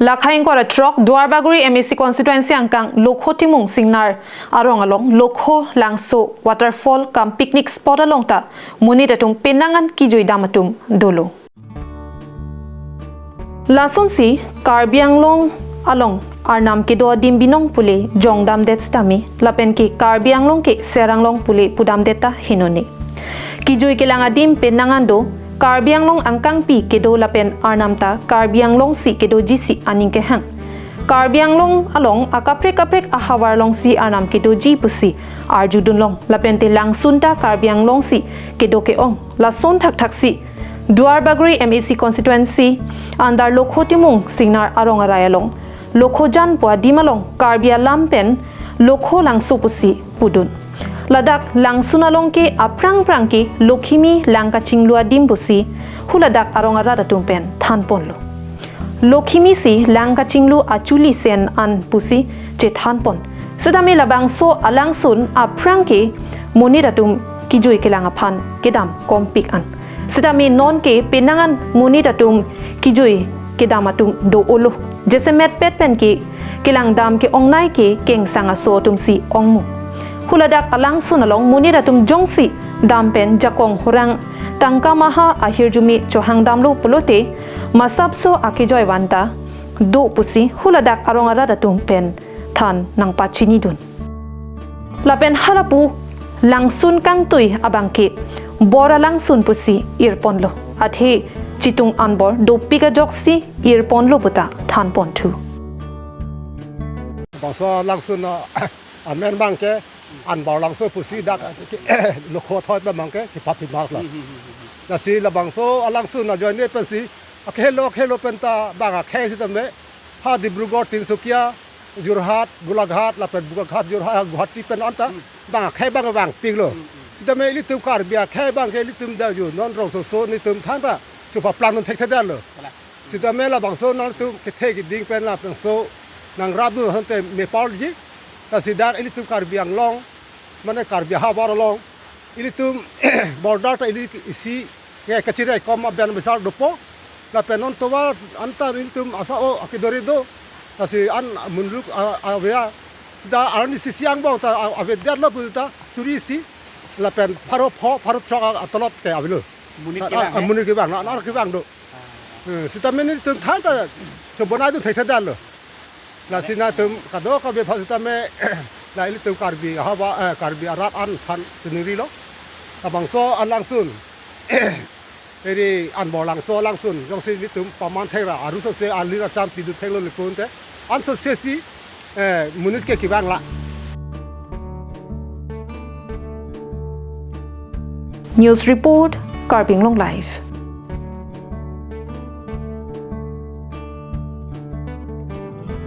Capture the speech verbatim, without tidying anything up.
Lakhai ingkoi ra throk Duarbagori M A C constituency angkang Lokho Timung Singnar arong along Lokho Langso waterfall kam picnic spot along ta monit atum penang an kejui dam atum dolo. Lasonsi Karbi Anglong along arnam kedo adim binong pule jongdamdet sitame lapen ke Karbi Anglong ke Seranglong pule pudamdet ta henone. Kejui kelang adim penang an do, Karbi Anglong angkangpi kedo lapen arnam ta Karbi Anglong si kedoji si aning kehang. Karbi Anglong along akaprek kaprek ahavar alongsi arnam kedoji pusi arjudunlong, lapen te langsun ta Karbi Anglong si kedo ke-ong, lason thakthak si Duarbagori M A C constituency under Lokho Timung Singnar arong arai along Lokhojan pu adim along Karbi alam pen Lokho Langso pusi pudun. Ladak langsun along ke aphrang phrang ke Lokhimi lang kachinglu adim pusi huladak arong arat atum pen thanponlo. Lokhimi si lang kachinglu achuli sen an pusi chethanpon. Sitame labangso alangsun aphrang ke monit atum kejui kelang aphan kedam kompik an. Sitame non ke penang an monit atum kejui kedam atum do-olo. Jasemet pet pen ke kelang dam ke-ongnei ke kengsang aso atum si ongmu. Huladak alangsun along monit atum jongsi dam pen jakong horang tangka maha ahirjume chohang damlo pulote masapso akejoi vanta do pusi huladak arong arat atum pen than nangpachinidun. Lapen halapu langsun kangtui abang ke Bor alangsun pusi irponlo. Athe chitung anbor dopik ajoksi irponlo puta thanponthu. Bangso langsun a, amen abang ke Anbor Langso pusi dak Lokho thoi abang ke kipaphi mas la. Lasi labangso alangsun ajoine pensi akhelo akhelo penta bang akhei sitame ha Dibrugarh, Tinsukia, Jorhat, Golaghat, lapen Bokakhat, Jorhat, Guwahati pen anta bang akhei abang vangpiklo. Sitame ilitum Karbi akhei abang ke ilitum daju non rongsoso nelitum thangta chupaplang non thekthedetlo. Sitame labangso nangtum kethe keding pen labangso nangrapdun hante mepar ji. Lasi dak ilitum Karbi Anglong, mane Karbi ahavar along ilitum border ta ili isi ke kachiri kom aben besar dopo. Lapen non tovar anta ilitum asao akedore do. Lasi an munluk a, aveya. Da arni sisi angbong ta a, avedetlo puta suri isi. Lapen pharo pho, pharo throk a, atolot ke avelo. Monit A, kevang, a, eh? Monit kevang, na, na kevang do. Eh, sitame nelitum thangta chobonai dun thekthedetlo. Lasi nangtum kadokave aphan sitame la ilitum Karbi ahavar, eh, Karbi arat an aphan chiningrilo. Labangso alangsun. Eri Anbor Langso alangsun. Jongsi ilitum paman thekra, arusose alir acham pidun theklo likun te. Ansose si, eh, monit ke kevang la. News report, Karbi Anglong Live.